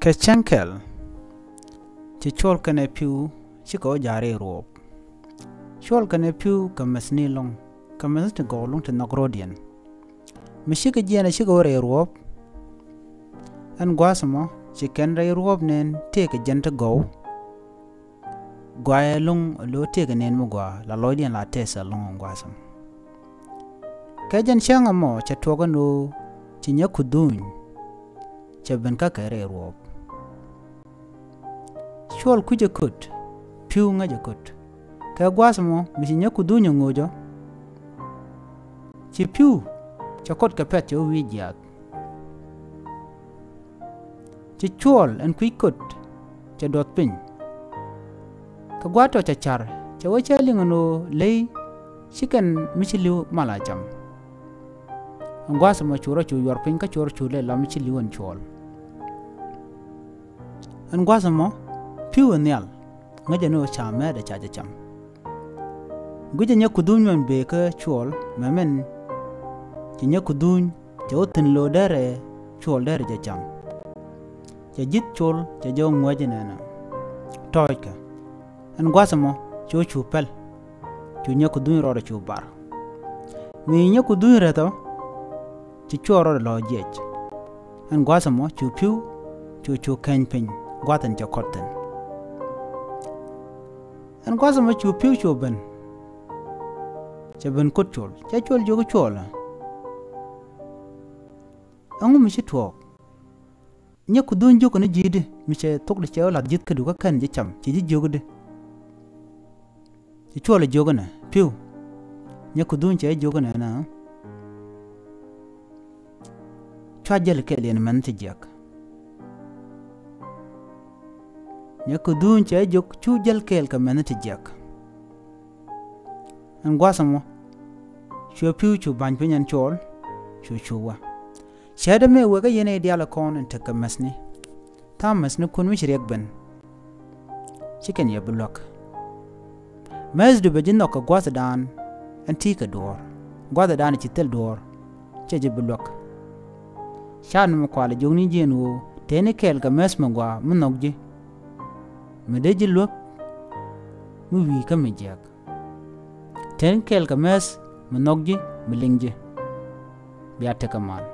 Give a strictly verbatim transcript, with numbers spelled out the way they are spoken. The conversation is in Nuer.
Kɛ cäŋ kɛl, ci Cuɔl kɛnɛ Pi̱w cikɛ wä ja̱a̱r rɛy ruɔ̱ɔ̱p. Cuɔl kɛnɛ Pi̱w kɛ mäthni ɛlɔ̱ŋ, kɛ mäthni ti gɔw ɛlɔ̱ŋ ti nhɔk rɔ̱diɛn. Mi cikɛ jiɛn ɛ cikɛ wä rɛy ruɔ̱ɔ̱p. Ɛn gua̱a̱th ɛmɔ ci kɛn rɛy ruɔ̱ɔ̱p nɛn tëëkɛ jiɛn ti gɔw. Gua̱a̱th ɛlɔ̱ŋ ɛ lo̱ tëëkɛ nɛn mi gɔaa, la lɔcdiɛn la tɛth ɛlɔ̱ŋ ɛn gua̱a̱th ɛmɔ. Kɛ jɛn cäŋ ɛmɔ cɛ tuɔk ɛn ɣöö ci Nyɛk Kudhuny cɛ ben kä kɛ rɛy ruɔ̱ɔ̱p. Cuɔl kui̱c ɛ köt, Pi̱w ŋäc ɛ köt. Kɛ gua̱a̱th ɛmɔ mi ci Nyɛk Kudhuny ɛ ŋo̱o̱cä, ci Pi̱w cɛ kɔt kɛ pɛ̈th cɛ wä wi̱i̱ jiaath. Ci Cuɔl ɛn kui̱c köt cɛ duɔth piny. Kɛ gua̱a̱th tɔ̱ cɛ ca̱r cɛ wä cä liŋ ɛn ɣöö ley ci kɛn mi ci li̱w mal a cam. Ɛn gua̱a̱th ɛmɔ cu rɔ cu yuɔr piny kä cu rɔ cu lɛ lam mi ci li̱w ɛn Cuɔl. Ɛn gua̱a̱th ɛmɔ Pi̱w ɛ nhial, ŋäcɛ ni ɣöö ca mɛɛt ɛ ca jɛ cam. Guicɛ Nyɛk Kudhuny mɛn bëë kä Cuɔl, mɛ mɛn ci Nyɛk Kudhuny cɛ wä thi̱n lo̱o̱ derɛ Cuɔl derɛ jɛ cam. Cɛ ji̱th Cuɔl cɛ jɛ wä ŋuäc inɛnɛ. Tɔ̱ɔ̱ckɛ. Ɛn gua̱a̱th ɛmɔ cu cu päl. Cu Nyɛk Kudhuny rɔɔdɛ cu bar. Mi Nyɛk Kudhuny räth ɔ, ci Cuɔl rɔɔdɛ lɔ jiɛc. Ɛn gua̱a̱th ɛmɔ cu Pi̱w cu cu kɛny piny gua̱a̱th ɛn cɛ kɔt thi̱n. Ɛn gua̱a̱th ɛmɔ cu Pi̱w cu ben. Cɛ ben kot Cuɔl, cɛ Cuɔl jiök Cuɔl ɛ, ɛŋu mi ci tuɔɔk? Nyɛk Kudhuny jiök ni ji̱ di mi cɛ thok di cɛ wä lath ji̱th kädu kä kɛn ji̱ cam, ci ji̱ jiök di? Ci Cuɔl ɛ jiök inɛ, Pi̱w, Nyɛk Kudhuny cɛ jiök inɛ nɛ, cua jäl kɛɛl yɛn mɛn ti jiäk. Nyɛk Kudhuny cɛ jiök cu jäl kɛɛl kɛ mɛn ti jiäk. Ɛn gua̱a̱th ɛmɔ cuɛ Pi̱w cu ba̱ny piny ɛn Cuɔl, cu cu wä. Cɛ dee mëë wek kä yɛn ɛ diaal ɛ kɔn ɛn tekɛ mäthni. Tha̱a̱ŋ mäthnikun mi ci riɛk ben, ci kɛn yɛ bi luäk. Mɛthdu bɛ ji̱ nhɔk kɛ gua̱thdan ɛn ti̱i̱ kɛ duɔ̱ɔ̱r. Gua̱thdan ci thil duɔ̱ɔ̱r, cɛ ji̱ bi luäk. Caat mi kualɛ jiökni ji̱ ɛn ɣöö tëëni kɛɛl kɛ mɛth mi gɔaa mi nhɔk ji̱, mi dee ji̱ luäk mi wi̱i̱ kä mi jiäk. Tëëni kɛɛl kɛ mɛth mi nhɔk ji̱ mi liŋ ji̱. Bia tekɛ mal.